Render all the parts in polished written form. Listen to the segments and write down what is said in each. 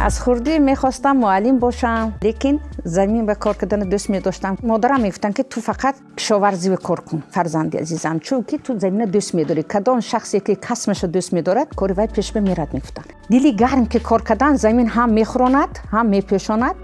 Аз хурдӣ мехостам муаллим бошам, лекин замин ба кор кардана дӯст медоштам. Модарам мегуфтанд, ки ту фақат кишоварзӣ кор кун, фарзанди азизам, чунки ту замина дӯст медорӣ. Кадом шахсе ки касбашро дӯст медорад, кори вай пеш мерад, мегуфтанд. Дили гарм ки кор кардан, замин ҳам мехӯронад, ҳам мепӯшонад.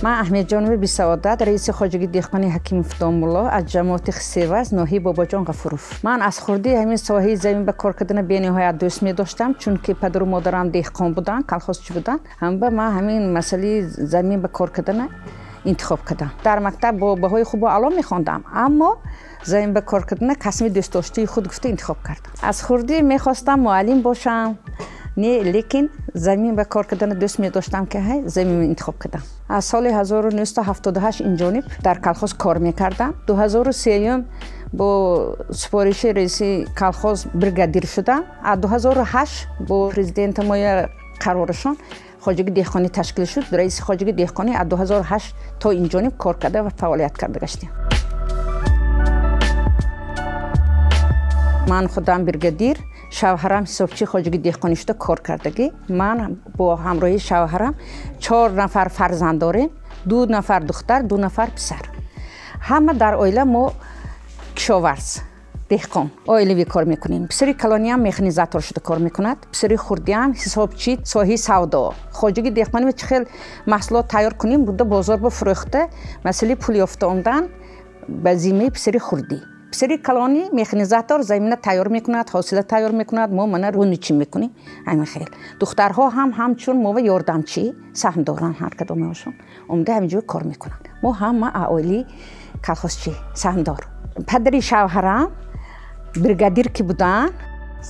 Ман Аҳмедҷонови Бисаодат, раиси хоҷагии деҳқони Ҳакимов Домулло аз ҷамоати Хисеваз, ноҳияи Бобоҷон Ғафуров. Ман аз хурдӣ ҳамин соҳаи замин ба кор кардана бениҳоят дӯст медоштам, чунки падару модарам деҳқон буданд, колхозчӣ буданд. Ҳамба ман ҳамин масъалаи замин ба кор кардана интихоб кардам. Дар мактаб бо баҳои хубу аъло мехондам, аммо замин ба кор кардана касби дӯстдоштаи худ гуфта интихоб кардам. Аз хурдӣ мехостам муаллим бошам, не, лекин замин ба кор кардана дӯст медоштам, ки ҳай замин интихоб кардам. Аз соли 1978 инҷониб дар колхоз кор мекардам. 2003 бо супориши раиси колхоз бригадир шудам. Аз 2008 бо президенти моя қарорашон хоҷагии деҳқонӣ ташкил шуд. Раиси хоҷагии деҳқонӣ аз 2008 то инҷониб кор карда ва фаъолият карда гаштем. Ман худам бригадир, шавҳарам ҳисобчии хоҷагии деҳқонӣ шуда кор кардагӣ. Ман бо ҳамроҳии шавҳарам 4 нафар фарзанд дорем, 2 нафар духтар, 2 нафар писар. Ҳама дар оила мо кишоварз, деҳқон, оилавӣ кор мекунем. Писари калониам механизатор шуда кор мекунад, писари хурдиам ҳисобчи соҳаи савдо. Хоҷагии деҳқонӣ чӣ хел маҳсулот тайёр кунем, буда бозор ба фурӯхта, масъалаи пул ёфта омдан ба зиммаи писари хурдӣ. Писари калонӣ механизатор замина тайёр мекунад, ҳосила тайёр мекунад, мо мана рӯничӣ мекунем. Ҳамин хел. Духтарҳо ҳам ҳамчун мо ёрдамчӣ саҳм доранд, ҳар кадомашон омда ҳамин ҷо кор мекунанд. Мо ҳама аоили колхозчӣ саҳмдор. Падари шавҳарам бригадир ки буданд,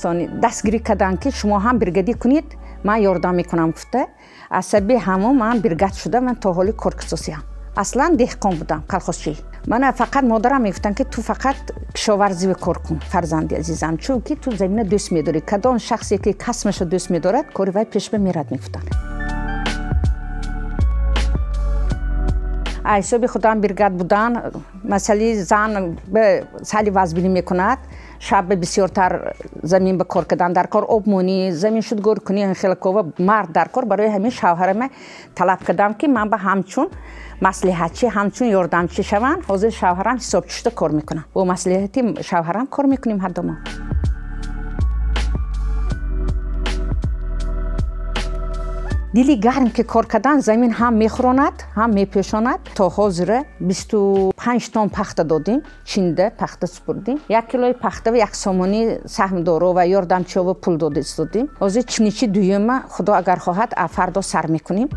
сони дастгирӣ карданд, ки шумо ҳам бригадир кунед, ман ёрдам мекунам гуфта. Асаби ҳамон ман бригад шуда, ман то ҳоли коркисосиям. Аслан деҳқон будам, колхозчӣ. Мана фақат модарам мегуфтанд, ки ту фақат кишоварзӣ кор кун, фарзанди азизам, чунки ту замина дӯст медорӣ. Кадом шахсе ки касбашро дӯст медорад, кори вай пеш мерад, мегуфтанд. Аз ҳисоби худам бригад будан, масъалаи зан сали вазбинӣ мекунад, шаб бисёртар замин ба кор кардан дар кор, об монӣ, замин шудгор кунӣ, хеле кова мард дар кор. Барои ҳамин шавҳарама талаб кардам, ки ман ба ҳамчун маслиҳатчӣ, ҳамчун ёрдамчӣ шаванд. Ҳозир шавҳарам ҳисобчӣ шуда кор мекунад. Бо маслиҳати шавҳарам кор мекунем ҳар ду мо. Дили гарм ки кор кардан, замин ҳам мехӯронад, ҳам мепӯшонад. То ҳозира 25 тонн пахта додем, чинда пахта супурдем. 1 килои пахта ва 1 сомонӣ саҳмдоро ва ёрдамчиҳо пул дода истодем. Ҳозир чиничи дуюма, худо агар хоҳад, фардо сар мекунем.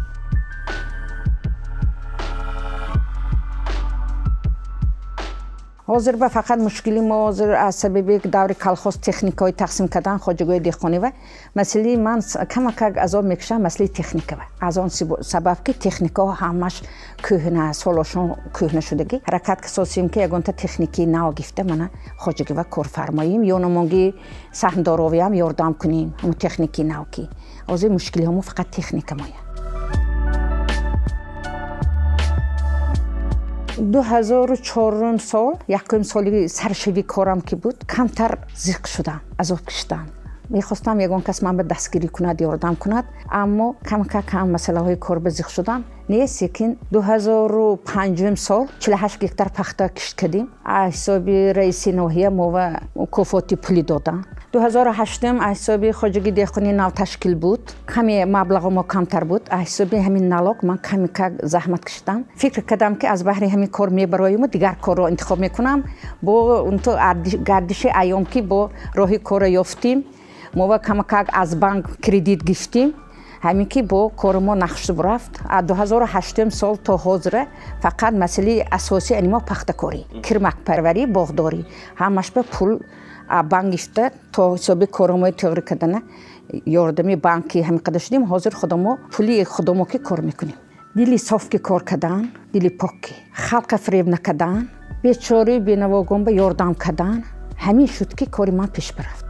Ҳозир ба фақат мушкили мо ҳозир аз сабаби даври колхоз техникаҳои тақсим кардан хоҷагиҳои деҳқонӣ ва масъалаи ман камакак азоб мекушам масъалаи техника ва аз он сабаб ки техникаҳо ҳамаш кӯҳна, солошон кӯҳна шудагӣ. Ҳаракат кисосем, ки ягонта техникии нав гифта мана хоҷагӣ ва корфармоем, ёнамонги саҳмдоровиам ёрдам кунем ҳамун техникии нав ки. Ҳозир мушкилиҳо мо фақат техника моя. 2004 сол, якум соли саршавии корам ки буд, камтар зиқ шудам, азоб кашидам. Мехостам ягон кас ман ба дастгирӣ кунад, ёрдам кунад, аммо камка-кам масъалаҳои кор ба зиқ шудам. Не, секин 2005 сол 48 гектар пахта кишт кардем. Аз ҳисоби раиси ноҳия мо ва мукофоти пулӣ доданд. 2008 аз ҳисоби хоҷагии деҳқонии нав ташкил буд. Каме маблағо мо камтар буд. Аз ҳисоби ҳамин налог ман каме-как заҳмат кашидам. Фикр кардам, ки аз баҳри ҳамин кор мебароему дигар корро интихоб мекунам. Бо гардиши айём ки бо роҳи корро ёфтим, мо ва камакак аз банк кредит гирифтем. Ҳамин ки бо кори мо нақшуб рафт. Аз 2008 сол то ҳозира фақат масъалаи асосии ани мо пахтакорӣ, кирмакпарварӣ, боғдорӣ. Ҳамаш ба пул банк гирифта то ҳисоби коромои тӯғрӣ кардана ёрдами банки ҳамин қадар шудем. Ҳозир худамо пули худамо ки кор мекунем. Дили соф ки кор кардан, дили пок ки, халқа фиреб накардан, бечорию бенавогон ба ёрдам кардан, ҳамин шуд ки кори ман пеш бирафт.